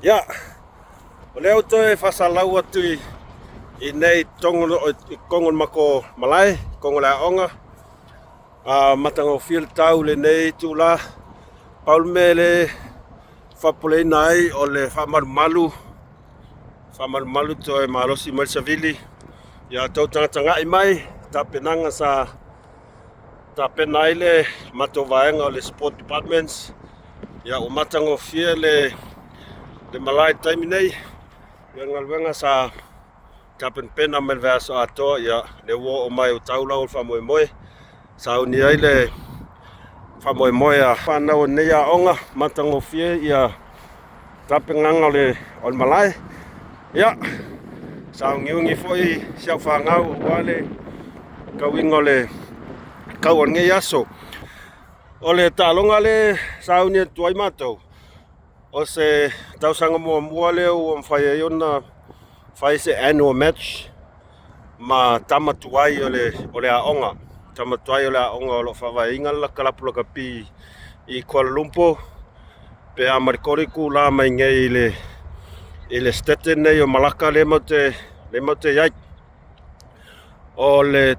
Ia, o lea ua toe faasalau atu i nei i totonu o le matou malae, totonu o le aoga. A matagofie le tau i lenei itula. Pau le mea lea e faapopoleina ai o le faamalumalu, faamalumalu toe malosi mai le savili. Ia outou tagatagai mai tapenaga sa tapena ai le matou vaega o le Sport Departments. Ia ua matagofie le malae i le taimi nei. Ia o le galuega sa tapenapena mai le vaiaso atoa, ia lea ua oo mai ua tau lau o le faamoemoe. Sauni ai le faamoemoe a fanau o lenei aoga, matagofie ia tapenaga o le malae. Ia, sauniuni foi si au fanau aua le tauiga o le tau o lenei aso. O le taaloga lea e sauni atu ai matou, o se tausaga muamua lea ua mafai ai ona fai se annual match ma tama tuai o le aoga. Tama tuai o le aoga o lo o faavaeina le kalapu lakapi i Kuala Lumpur pe a ma le 3 itula mai nei i le state nei o Malaka lea matou te i ai. O le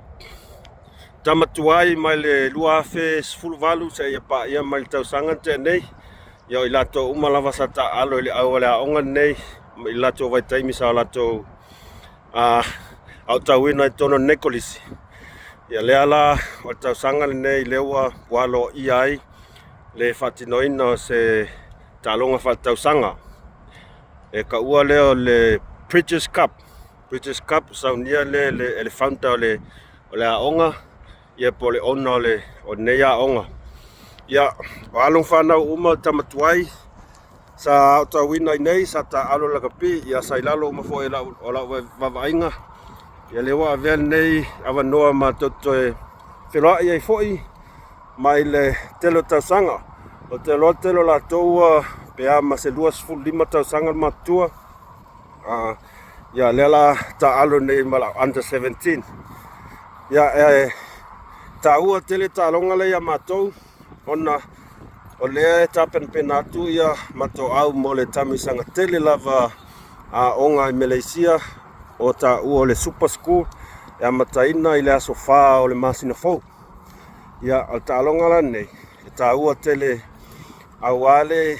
tama tuai mai le 2018 seia paia mai le tausaga na tea nei, ia o i latou uma lava sa taaalo i le au a le aoga lenei i le latou vaitaimi sa o latou aotauina i totonu o lenei kolisi. Ia lea la o le tausaga lenei lea ua aloaia ai le faatinoina o se taaloga faaletausaga e taua lea o le Bridges Cup. Bridges Cup saunia lea e le founder o le aoga, ia po o le owner o lenei aoga. Ia, o alo ma fanau uma o tama tuai sa aotauina i nei, sa taaalo i lakapi, ia sa i lalo uma foi o lau vaavaaiga. Ia lea ua avea lenei avanoa matou te toe feloai ai foi mai le tele o tausaga. Ou te iloa o le tele o latou pe a ma se 25 tausaga le matutua. Ia lea la taaalo nei ma lau under 17. Ia e taua tele taaloga lea ia matou ona o lea e tapenapena atu ia matou au mo le taamilosaga tele lava a aoga i Maleisia o taua o le Super School e amataina i le aso 4 o le masina fou. Ia o le taaloga la lenei e taua tele aua le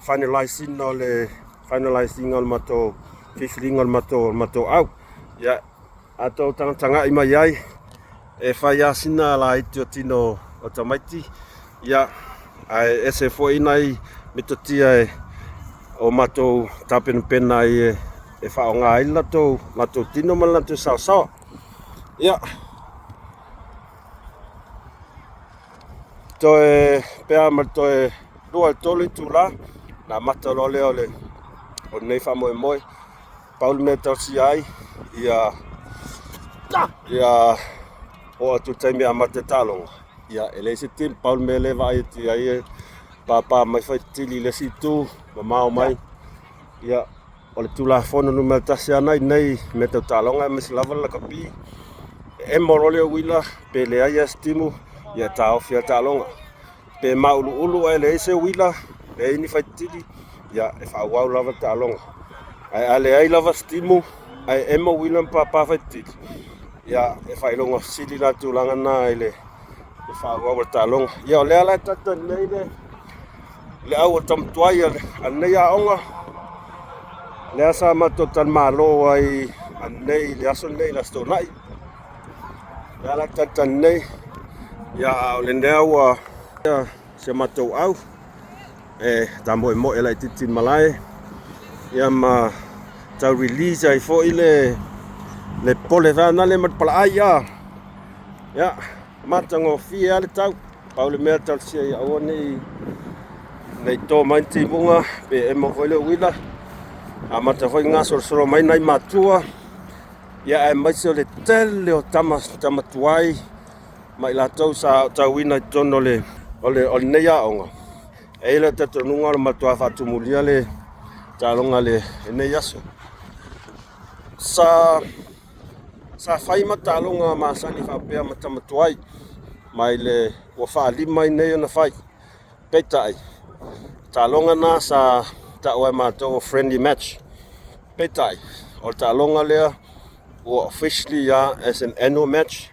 finalize ina o le finalize ina o le matou filifiliga o le matou au. Ia a outou tagatagai mai ai e fai lava sina laiti o tino o tamaiti, ia ae ese foi nai metotia o matou tapenapena ai e faaaoga ai le latou tino ma le latou saosaoa. Ia toe pe a ma le toe 2 i le 3 itula ona amata loa lea o lenei faamoemoe. Pau le mea e talosia ai ia oo atu i le taimi e amata ai taaloga, ia e leai se timu. Pau le mea lea e vaai atu i ai e papa mai faitili i le isi itu mamao mai. Ia o le Tulafono numera 1 lava na i nei mea tau taaloga aemaise lava le lakapi. E emo loa le uila pe leai lava se timu, ia e taofi lava le taaloga. Pe mauluulu ae leai se uila, leai ni faitili, ia e faaauau lava le taaloga. Ae a leai lava se timu ae emo uila ma papa faitili, ia e faailoga sili la tulaga na i le faaauau o le taaloga. Ia o lea la e talitali nei le au o tama tuai a lenei aoga. Lea sa matou talimalo ai ananei i le aso lenei i le Aso Toonai. Lea la e talitali nei. Ia a o lenei ua si a matou au e tamoemoe laitiiti i le malae, ia ma tau release ai foi le pole vaenale ma le palaai. Ia matagofie lava le tau. Pau le mea talosia ia aua nei to mai ni timuga pe emo foi le uila. Amata foi ona gasolosolo mai nai matua, ia aemaise o le tele o tama tuai ma i latou sa aotauina i totonu o lenei aoga. E i ai le talitonuga o le matua faatumulia le taaloga lenei aso. Sa fai ma taaloga masani faapea ma tama tuai mai le ua faalima ai nei ona fai. Peitai, taaloga na sa Ta'u ai matou o friendly match. Peitai, o le taaloga lea ua officially lava as an annual match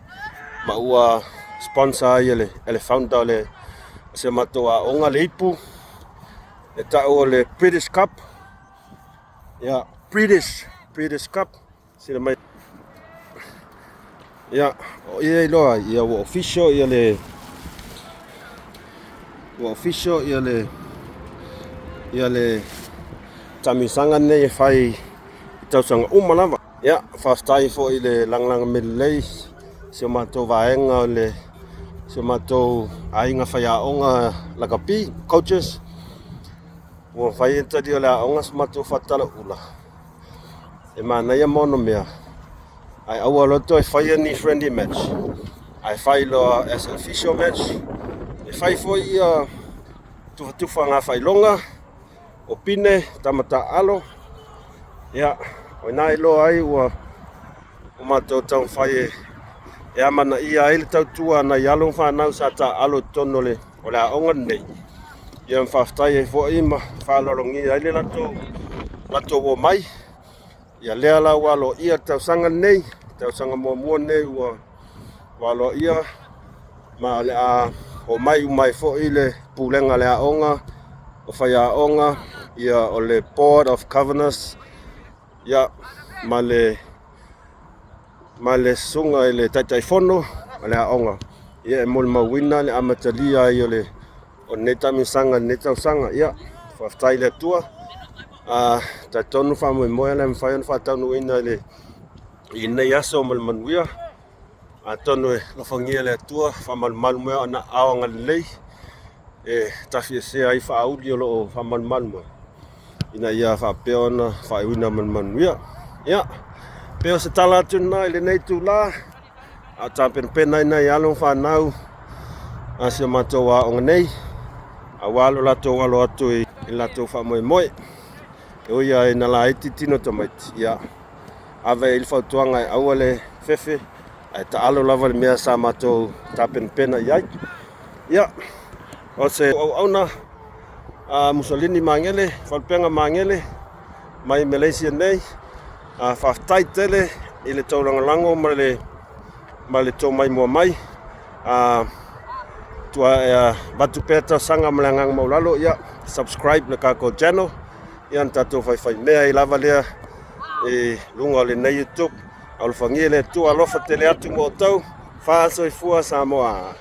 ma ua sponsor ai e le founder o le si o matou aoga le ipu e ta'u o le British Cup. Ia, British, British Cup. Sila mai. Ia, o ia iloa ai, ia ua official ia le ua official ia le ia le taamilosaga lenei e fai i tausaga uma lava. Ia, faafetai foi i le lagalaga mea lelei si o matou vaega o le si o matou aiga faiaoga lakapi coaches ua fai e talia o le aoga se matou faatalauula e manaia ma ono mea ae aua loa toe faia ni friendly match ae fai loa as an official match e fai foi ia tufatufa gafailoga o pine tama taaalo. Ia, o ina iloa ai ua matou taumafai e amanaia ai le tautua a nai alo ma fanau sa taaalo i totonu o le aoga lenei. Ia ma faafetai ai foi ma faaaloalogia ai le latou omai. Ia lea la ua aloaia le tausaga lenei, le tausaga muamua lenei ua aloaia ma o le a omai uma ai foi le pulega a le aoga, o faiaoga, ia o le Board of Governors, ia ma le susuga i le Taitaifono o le aoga, ia e molimauina le amatalia ai o lenei taamilosaga i lenei tausaga. Ia, faafetai i le Atua. Talitonu faamoemoe le mafai ona faataunuuina i lenei aso ma le manuia. Atonu e alofagia le Atua faamalumalu mai ona ao agalelei e tafiesea ai faauli o lo o faamalumalu mai ina ia faapea ona faaiuina ma le manuia. Ia, pei o se tala atu lena i lenei itula a o tapenapena ai nai alo ma fanau a si o matou aoga nei aua lo latou alo atu i le latou faamoemoe. E ui lava ina laiti tino tamaiti, ia ave ai le fautuaga e aua le fefe ae taalo lava le mea sa matou tapenapena i ai. Ia, o se auauna a Musolini Magele, Faalupega Magele mai Malaysia nei. Faafetai tele i le tou lagolago ma le tou maimoa mai. Tua avatu pea talosaga ma le agaga maualalo, ia subscribe le tatou channel, ia ona tatou faifaimea ai lava lea i luga o lenei YouTube. Alofagia le Atua, alofa tele atu ma outou. Faasoifua Samoa.